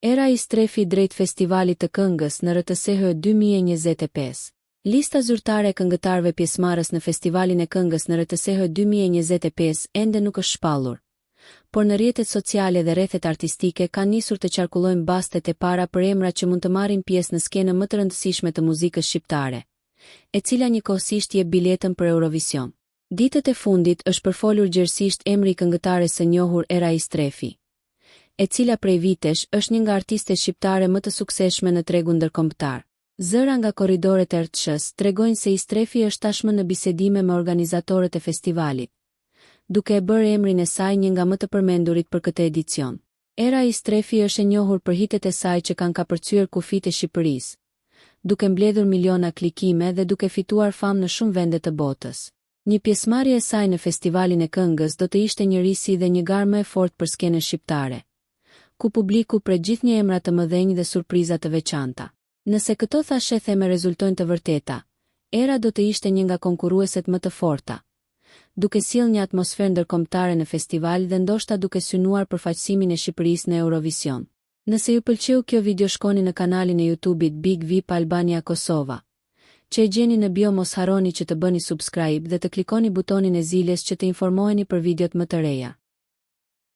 Era Istrefi drejt Festivalit të Këngës në RTSH 2025. Lista zyrtare e këngëtarëve pjesëmarrës në Festivalin e Këngës në RTSH 2025 ende nuk është shpallur. Por në rrjetet sociale dhe rrethet artistike kanë nisur të qarkullojnë bastet e para për emrat që mund të marrin pjesë në skenën më të rëndësishme të muzikës shqiptare, e cila njëkohësisht jep biletën për Eurovision. Ditët e fundit është përfolur gjerësisht emri i këngëtares së njohur Era Istrefi, e cila prej vitesh është një nga artistet shqiptare më të suksesshme në tregun ndërkombëtar. Zëra nga korridoret e RTSH-së tregojnë se Istrefi është tashmë në bisedime me organizatorët e festivalit, duke e bërë emrin e saj një nga më të përmendurit për këtë edicion. Era Istrefi është e njohur për hitet e saj që kanë kapërcyer kufijtë e Shqipërisë, duke mbledhur miliona klikime dhe duke fituar famë në shumë vende të botës. Një pjesëmarrje e saj në Festivalin e Këngës do të ishte një risi dhe një garë më e fortë për skenën shqiptare, ku publiku pret gjithnjë emra të mëdhenj dhe surpriza të veçanta. Nëse këto thashetheme rezultojnë të vërteta, Era do të ishte një nga konkurrueset më të forta, duke sjellë një atmosferë ndërkombëtare në festival dhe ndoshta duke synuar përfaqësimin e Shqipërisë në Eurovision. Nëse ju pëlqeu kjo video shkoni në kanalin e YouTube-it Big Vip Albania Kosova, që e gjeni në bio mos harroni që të bëni subscribe dhe të klikoni butonin e ziles që të informoheni për videot më të reja.